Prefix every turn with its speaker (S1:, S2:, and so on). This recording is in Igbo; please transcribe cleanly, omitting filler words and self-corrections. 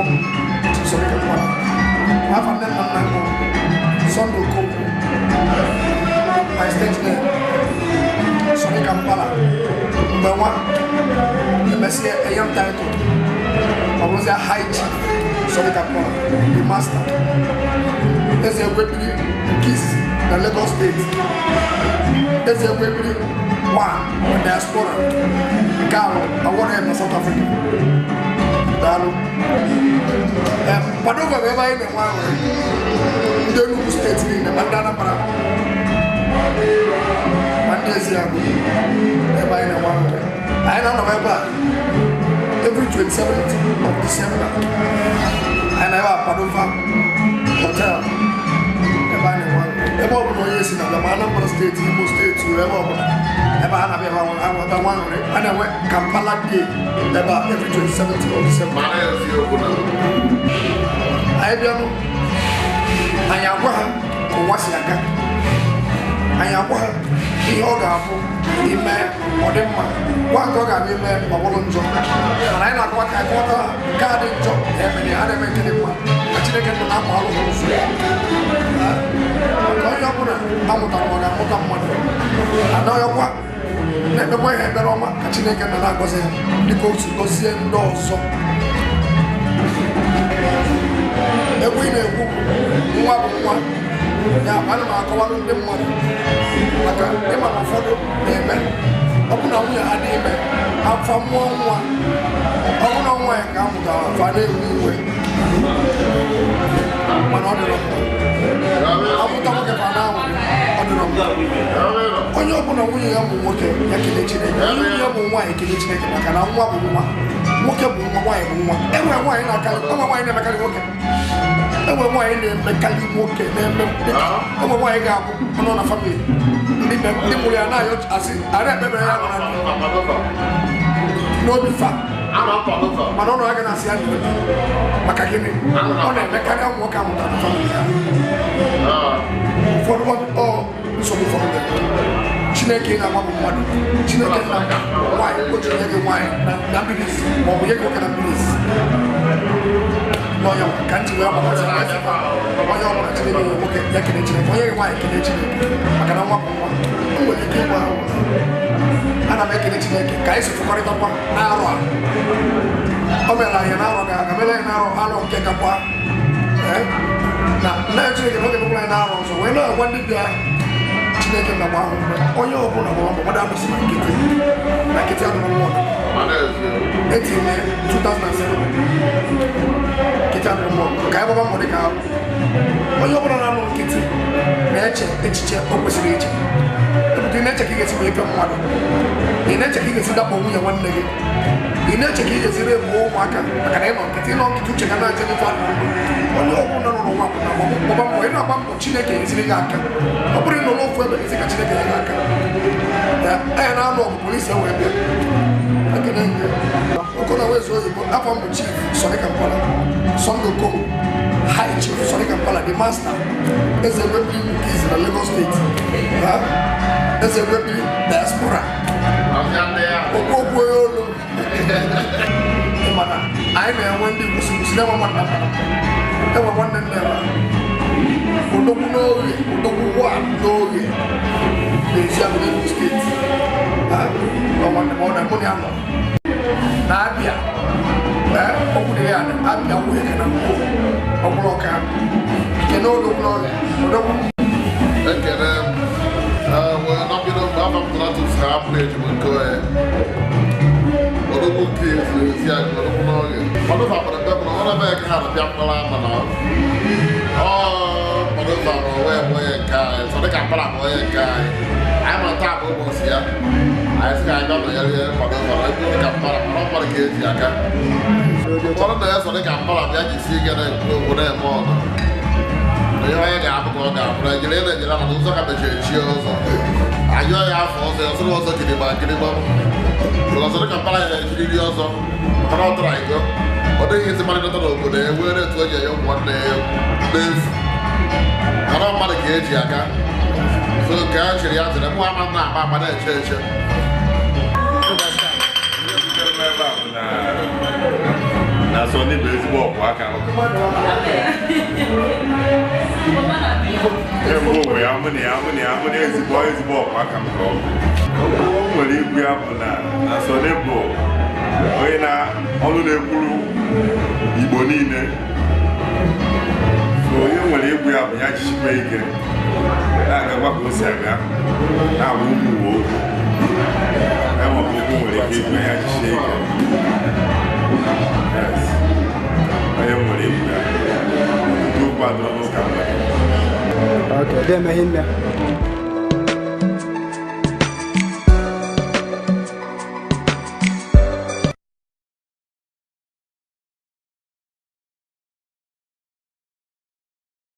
S1: na-akpọ m Chief Sonny Kampala. Afa nne na nna m Sunday Okonkwo. My stage name Sonny Kampala. Mgbe nwa emesịa enye m title, ọ bụrụzie High Chief Sonny Kampala, the master. Eze Ekwebiri nke izizi na Lagos State. Eze Ekwebiri one na diaspora nke ahụ awọrọ ya na South Africa. Daalụ. Padova bụ ebe anyị na-enwe aṅụrị. Ndị Enugu steeti niile, ma ndị Anambra, ma ndị Eziagụ, ebe anyị na-enwe aṅụrị. Anyị na-anọ ebe a every 27th of December. Anyị na ebe a Padova Hotel, ebe a na-enwe aṅụrị. Ebe ọ bụla onye si na ma Anambra steeti, Imo steeti, ebe ọ bụla ebe a na-abịa ebe nwa aṅụrị. A na-enwe Kampala Day ebe a every 27th of December. Anyị bịanụ, anyị agwa ha ka ụwa si aga, anyị agwa ha ihe ọ ga-abụ ime ọ dị mma, gwa nke ọ ga-abụ ime ọ bụrụ njọ, mana anyị na-akọwa ka akọwata ha nke a dị njọ na-eme ha na-eme nke dị mma ka Chineke ndụ na-akpa alụ ha ụzọ. Maka onye ọbụla amụtara ọ ga-amụta mmadụ anaghịkwa na-ekpekwa ihe ekpere ọma ka Chineke nọ na-agọzi ha dịka otu gọzie ndị ọzọ. Egwu ị na-ekwu nwa bụ nwa ya, ana m akọwalụ ndị mmadụ maka ịma na ụfọdụ na-eme ọ bụ na nwunye ha dị ime afọ mụọ nwa, ọ bụ na nwa ya ka a mụtara afọ na-ewe iwe, mana ọ dịrọ mma amụta nwoke fa na anwụ, ọ dịrọ mma. Onye ọbụla nwunye ya bụ nwoke ya kelee Chineke, onye nwunye ya bụ nwaanyị kelee Chineke, maka na nwa bụ nwa, nwoke bụ nwa, nwaanyị bụ nwa. Enwere nwaanyị na-akarị, enwere nwaanyị na-emekarị nwoke, enwere nwaanyị na-emekarị nwoke na-eme, enwere nwaanyị ga-abụ nọ na famili ndị mụrụ ya na-ayọ asị ara ekpebere ya nọ n'obi fa, mana ọ nọ ya na-asị ya n'obi maka gịnị ọ na-emekarị ụmụ nwoke amụtara na famili ya. Ụfọdụ ọ nsogbu ụfọdụ Chineke na-agba bụ mmadụ, Chineke na nwaanyị o ji nye gị nwaanyị na mmiri izizi ma ọ bụ nye gị nwoke na mmiri izizi n'ọnya ka ntị wee gbakọta onye ọbụla Chineke nye nwoke ya kele Chineke, onye gị nwaanyị kele Chineke, maka na nwa bụ nwa. M nwere ike ịgwa ahụ ana m ekele Chineke ka anyị si fụkọrịtakwa n'arọ a o mere anyị n'arọ ga-aga mere anyị n'arọ arọ nke gakwa na nna Chineke na oge mekwara anyị n'arọ ọzọ wee na-agwa ndị bịa Chineke na gba ahụ onye ọbụla gbara mbọ mmadụ anọsị na nkịtị na nkịtị adụrụ mmụọ etinye 2007 nkịtị adụrụ mmụọ ka anyị gbaba mbọ dịka ahụ. Onye ọbụla na-anọ nkịtị na-eche echiche o kwesịrị iche. Ị na-eche ka ị ga-esi wee pịa mmadụ, ị na-eche ka ị ga-esi dakpo nwunye nwanne gị, ị na-eche ka ị ga-esi repụ ụmụaka maka na ịnọ nkịtị, ịnọ nkịtị uche ga na-aje n'ife adụrụ mma. Onye ọbụla nọ n'ụwa bụ na gbaba mbọ, ị na-agba mbọ Chineke eziri gị aka. Ọ bụrụ ịnọ n'ofu ebe ezi ka Chineke nye gị aka. Anyị na-anụ ọgụ polisi wee bịa. Ekene gị. Okona Wezu Oyibo, afọ m bụ Chief Sonny Kampala, Sunday Okonkwo, High Chief Sonny Kampala, the master. Eze Ekwebiri nke izizi na Lagos State. Eze Ekwebiri diaspora. Okwu okwu onye olu. Mana anyị na-enwe ndị kwụsị na-enwe nwanne mmadụ. Enwe nwanne nne ebe a. Odogwu n'oge, odogwu wa n'oge. N'Eziagụ n'Enugu steeti. Ọ nwanne m ọ na mụ na ya nọ. Na-abịa okwu dị ya abịa nwunye ka na mbụ ọ bụrụ ọka nke n'odogwu n'oge odogwu.
S2: Ekele m wee na mbido mgbe afọ m tụrụ ha apụrụ eji m nke onye odogwu nke ezi agụ odogwu n'oge Padova kpọrọ mbe bụ na ọ na-ebe ka ha na-apịa mkpụrụ ama na ọ Padova na onwe bụ onye nke anyị Sonny Kampala bụ onye nke anyị anyị ma taa bụ ụbọchị ya anyị sị ka anyị bịa nọnyere Padova na egwu Kampala mana ọ mmadụ ka eji aka ụfọdụ na ya Sonny Kampala bịa jisi ike na-ekwu okwu na-eme ọnụ na ihe onye ga-abụ ka ọ ga-abụ na ejere na-ejere na ụzọ ka mechiri chie ụzọ anyụọ ya afọ ọzọ ya sịrị ọzọ gidigba gidigba Sonny Kampala ya ejiriri ọzọ mana ọ tara iko ọ dịghị isi mmadụ nọta n'obodo ya were etu o ji enye ụmụ nwanne ya n'efu mana mmadụ ka eji aka so nke a chịrị ya zere mụ ama na-agba agba na-eche eche.
S3: Na Sọnị bụ ezigbo ọkwụ aka m. Kemgbe ụwa ya mụ na ya mụ na ya mụ na ezigbo ezigbo ọkwụ aka m ka ọ bụ. Okwu o nwere ikwu ya bụ na na Sọnị bụ onye na ọnụ na-ekwuru Igbo niile. So onye nwere ikwu ya bụ ya jisikwa ike na-agakwa ka o si aga na-agwa ụmụ Igbo okwu. Ya ma ọ bụ okwu nwere ike ikwu ya jisie ike. Yes. Onye nwere ikwu ya. Ọtụtụ okwu adịrọ n'ụka mgbede.
S4: Okay, deme hinne.